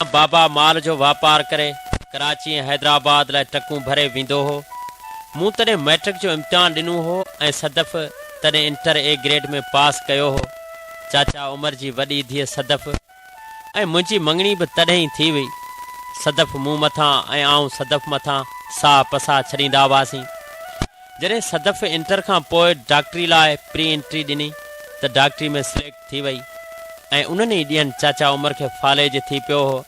بابا مال جو واپار ڪري ڪراچي ۽ حيدرآباد لاء ٽرڪون ڀري ويندو هو. مون تڏهن مئٽرڪ جو امتحان ڏنو هو ۽ صدف تڏهن انٽر اي گريڊ ۾ پاس ڪيو هو. چاچا عمر جي وڏي ڌيء صدف ۽ منهنجي مڱڻي به تڏهن ئي ٿي هئي. صدف مون مٿان ۽ آئون صدف مٿان ساهه پساهه ڇڏيندا هئاسين. جڏهن صدف انٽر کان پوء ڊاڪٽري لاء پري انٽري ڏني ته ڊاڪٽري ۾ سليڪٽ ٿي وئي ۽ انهن ئي ڏينهن چاچا عمر کي فالج ٿي پيو هو.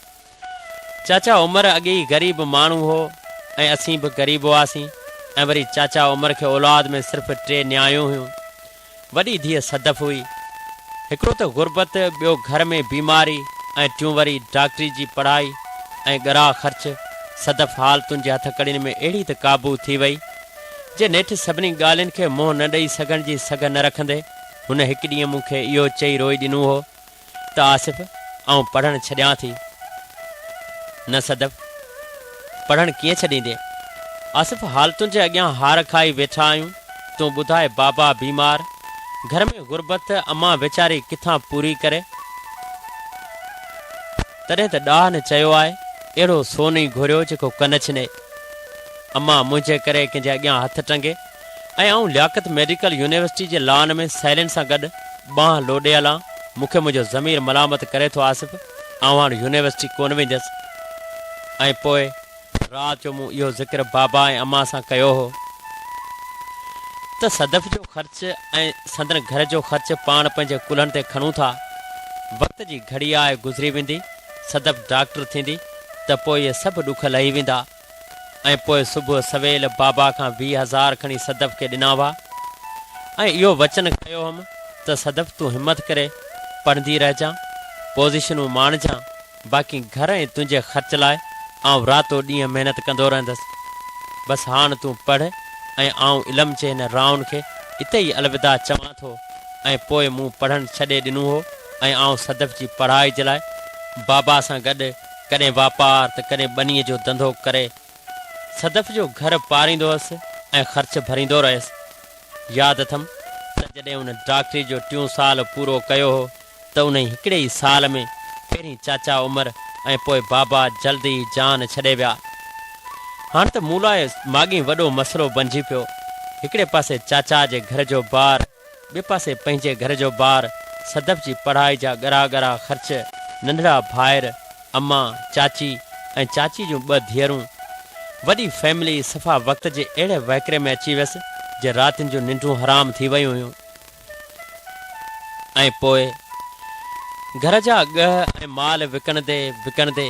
چاچا عمر اڳي ئي غريب ماڻهو هو ۽ اسين به غريب هئاسين ۽ وري چاچا عمر کي اولاد ۾ صرف ٽي نياڻيون هيون. وڏي ڌيء صدف هئي. هڪڙو ته غربت، ٻيو گهر ۾ بيماري ۽ ٽيون وري ڊاڪٽري جي پڙهائي ۽ ڳرا خرچ. صدف حالتن جي هٿڪڙين ۾ اهڙي ته قابو ٿي وئي، جي نيٺ سڀني ڳالهين کي منهن نه ڏئي سگهڻ جي سگهه نه رکندي هن هڪ ڏينهن مون کي اهو چئي روئي ڏنو هو ته آصف آئون پڙهڻ ڇڏيان ٿي. نه صدف، پڙهڻ ڪيئن ڇڏيندين؟ آصف حالتن جي اڳيان هار کائي ويٺا آهيون، تون ٻڌاء بابا بيمار، گهر ۾ غربت، امان ويچاري ڪٿان پوري ڪري؟ تڏهن ته ڏاهن چيو آهي، اهڙو سون ئي گهوريو جيڪو ڪن ڇني. امان منهنجي ڪري ڪنهن جي اڳيان هٿ ٽنگي. ۽ آئون لياقت ميڊيڪل يونيورسٽي جي لان ۾ سهيلين سان گڏ ٻانهن لوڏي هلان، مون کي منهنجو ضمير ملامت ڪري ٿو آصف، آئون هاڻ يونيورسٽي ڪونه وينديس. ۽ پوء رات جو مون اهو ذڪر بابا ۽ امان سان ڪيو هو ته صدف جو خرچ ۽ سندن گهر جو خرچ پاڻ پنهنجي ڪلهن تي کڻون ٿا. وقت جي گهڙي آهي گذري ويندي، صدف ڊاڪٽر ٿيندي ته پوء اهي سڀ ڏک لهي ويندا. ۽ پوء صبح سويل بابا کان 20 هزار کڻي صدف کي ڏنا هئا ۽ اهو وچن ڪيو هئم ته صدف تون همت ڪري پڙهندي رهجان، پوزيشنون ماڻجان، باقي گهر ۽ تنهنجي خرچ لاء آئون راتو ڏينهن محنت ڪندو رهندس. بس هاڻ تون پڙهه ۽ آئون علم جي هن راهن کي اتي ئي الوداع چوان ٿو ۽ پوء مون پڙهڻ ڇڏي ڏنو هو ۽ آئون صدف جي پڙهائي جي لاء بابا سان گڏ ڪڏهن واپار ته ڪڏهن ٻنيء جو ڌنڌو ڪري صدف جو گهر پاريندو هئس ۽ خرچ ڀريندو رهيس. ياد اٿم ته جڏهن ان ڊاڪٽري جو ٽيون سال پورو ڪيو هو ته انهي هڪڙي ئي سال ۾ پهرين چاچا عمر ۽ پوء بابا جلد ئي جان ڇڏي ويا. هاڻ ته مون لاء ماڳهين وڏو مسئلو بنجي پيو. هڪڙي پاسي چاچا جي گهر جو بار ٻئي پاسي پنهنجي گهر جو بار، صدف جي پڙهائي جا ڳرا ڳرا خرچ، ننڍڙا ڀائر، امان، چاچي ۽ چاچي جون ٻه ڌيئرون. وڏي فيملي صفا وقت جي اهڙي وهڪري ۾ اچي ويس جي راتين جون ننڊون حرام ٿي ويون هيون. ۽ پوء گهر جا ڳهه ۽ مال وڪڻندي وڪڻندي.